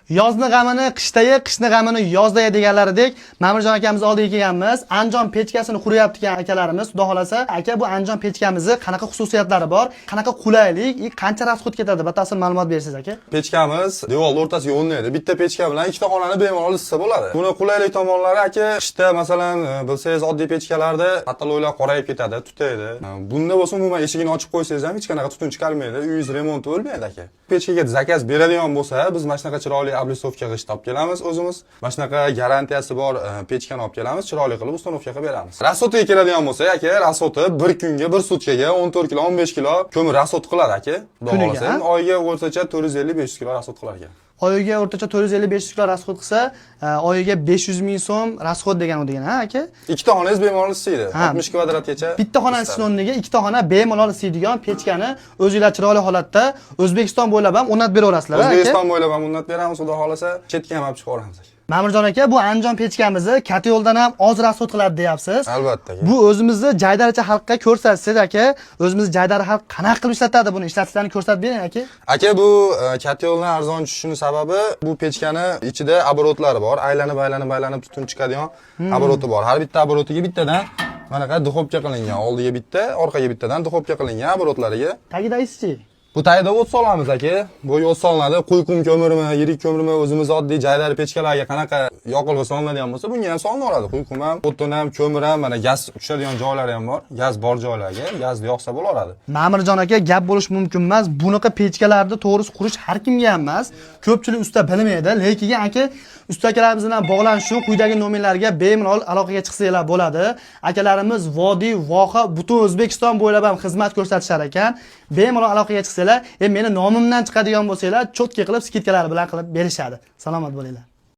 Yozni g'amini qishda ye, qishni g'amini yozda ye deganlaridek, Mamirjon akamiz oldiga kelganmiz. Andijon pechkasini quryapti ekan akalarimiz. Xudo xolasa, aka, bu Andijon pechkamizni qanaqa xususiyatlari bor, qanaqa qulaylik, qancha расход ketadi? Batafsil ma'lumot bersangiz, aka. Pechkamiz devorni o'rtasiga o'rnaydi. Bitta pechka bilan ikkita xonani bemalol isitsa bo'ladi. Buni qulaylik tomonlari, aka, qishda masalan, bilsangiz, oddiy pechkalarda потолок lar qorayib ketadi, tutaydi. Bunda bo'lsa umuman eshigini ochib qo'ysangiz ham hech qanaqa tutun chiqarmaydi. Uyingiz remonti bo'lmaydi, aka. Pechkaga заказ beradigan bo'lsa, biz mana shunaqa chiroyli облицовка g'isht olib kelamiz o'zimiz. Mana shunaqa garantiyasi bor pechkani olib kelamiz, chiroyli qilib установка qilib beramiz. Расход iga keladigan bo'lsa, aka, расход i bir kunga, bir sutkaga 14 kilo, 15 kilo ko'mir расход qiladi, aka. Xudo Kuniga, xohlasa, ha? Oyiga o'rtacha 450-500 kilo расход qilar ekan. Oyiga o'rtacha 450-500 kilo расход qilsa, oyiga 500 ming so'm расход degan u degani, ha, aka? Ikkita xonangiz bemalol isiydi. Ha. 60 kvadratgacha. Bitta xonani isitishni o'rniga ikkita xona bemalol isiydigan pechkani o'zinglar chiroyli holatda O'zbekiston bo'ylab ham o'rnatib beraverasizlar, ha, aka? O'zbekiston bo'ylab ham o'rnatib beramiz, xudo xohlasa, chetga ham olib chiqib yuboramiz, aka. Mamirjon aka, bu Andijon pechkamizni котлdan yo'ldan ham oz расход qiladi deyapsiz. Albatta, aka. Bu o'zimizni jaydaricha xalqqa ko'rsatsangiz, aka, o'zimizni jaydari xalq qanaqa qilib ishlatadi buni, ishlatishlarni ko'rsatib bering, aka. Aka, bu котлdan arzon tushishini sababi bu pechkani ichida оборот lari bor. Aylanib, aylanib, aylanib tutun chiqadigan оборот i bor. Har bitta оборот iga bittadan manaqa духовка qilingan. Oldiga bitta, orqaga bittadan духовка qilingan оборот lariga. Tagidaysiz-chi? Bu tagida o't solamiz, aka. Bu o't solinadi. Quyqum ko'mirmi, yirik ko'mirmi, o'zimiz oddiy jaydari pechkalarga qanaqa yoqilg'i solinadigan bo'lsa, bunga ham solinaveradi. Quyqum ham, o'tin ham, ko'mir ham, mana gaz tushadigan joylari ham bor. Gaz bor joylarga gazni yoqsa bo'laveradi. Mamirjon aka, gap bo'lishi mumkin emas. Bunaqa pechkalarni to'g'risi qurish har kimga ham emas. Ko'pchilik usta bilmaydi. Lekin aka, usta akalarimiz bilan bog'lanish uchun quyidagi nomerlarga bemalol aloqaga chiqsanglar bo'ladi. Akalarimiz vodiy, voha, butun O'zbekiston bo'ylab ham xizmat ko'rsatishar ekan. Bemalol aloqaga chiqsanglar, meni nomimdan chiqadigan bo'lsanglar, чётко qilib, скидка lar bilan qilib berishadi. Salomat bo'linglar.